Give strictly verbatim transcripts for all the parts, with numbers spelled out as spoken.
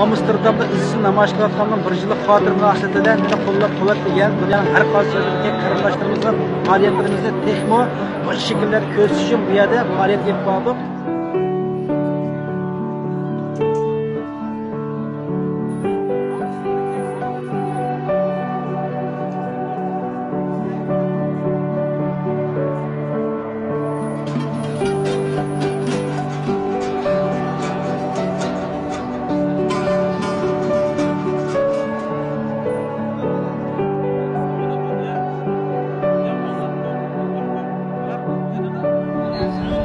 ئامستېردامدا ئىزچىل نامايىش قىلىۋاتقانلىرىڭ بىر يىللىق خاتىرە مۇناسىۋىتىدە مېنى قوللاپ-قۇۋۋەتلىگەن دۇنيانىڭ ھەر قايسى يېرىدىكى قېرىنداشلىرىمىزغا پائالىيەتلىرىمىزنى تېخىمۇ بۇ شەكىللەردە كۆرسىتىش ئۈچۈن بۇ يەردە پائالىيەت ئېلىپ باردۇق.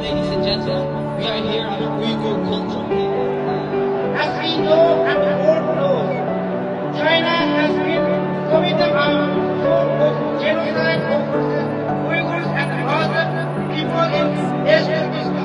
Ladies and gentlemen, we are here on the Uyghur culture. As we know and the world knows, China has been committing a form of genocide of Uyghurs and other people in East Turkestan.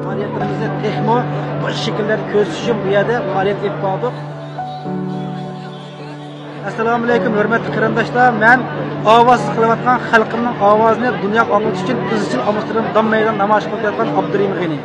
پائالىيەتلىرىمىزنى تېخىمۇ بۇ شەكىللەردە كۆرسىتىش ئۈچۈن بۇ يەردە پائالىيەت ئېلىپ باردۇق. ئەسسالامۇئەلەيكۇم، ھۆرمەتلىك قېرىنداشلار، مەن ئاۋازسىز قېلىۋاتقان خەلقىمنىڭ ئاۋازىنى دۇنياغا ئاڭلىتىش ئۈچۈن ئىزچىل ئامستېردام دام مەيدانىدا نامايىش قىلىپ كېلىۋاتقان ئابدۇرېھىم غېنى.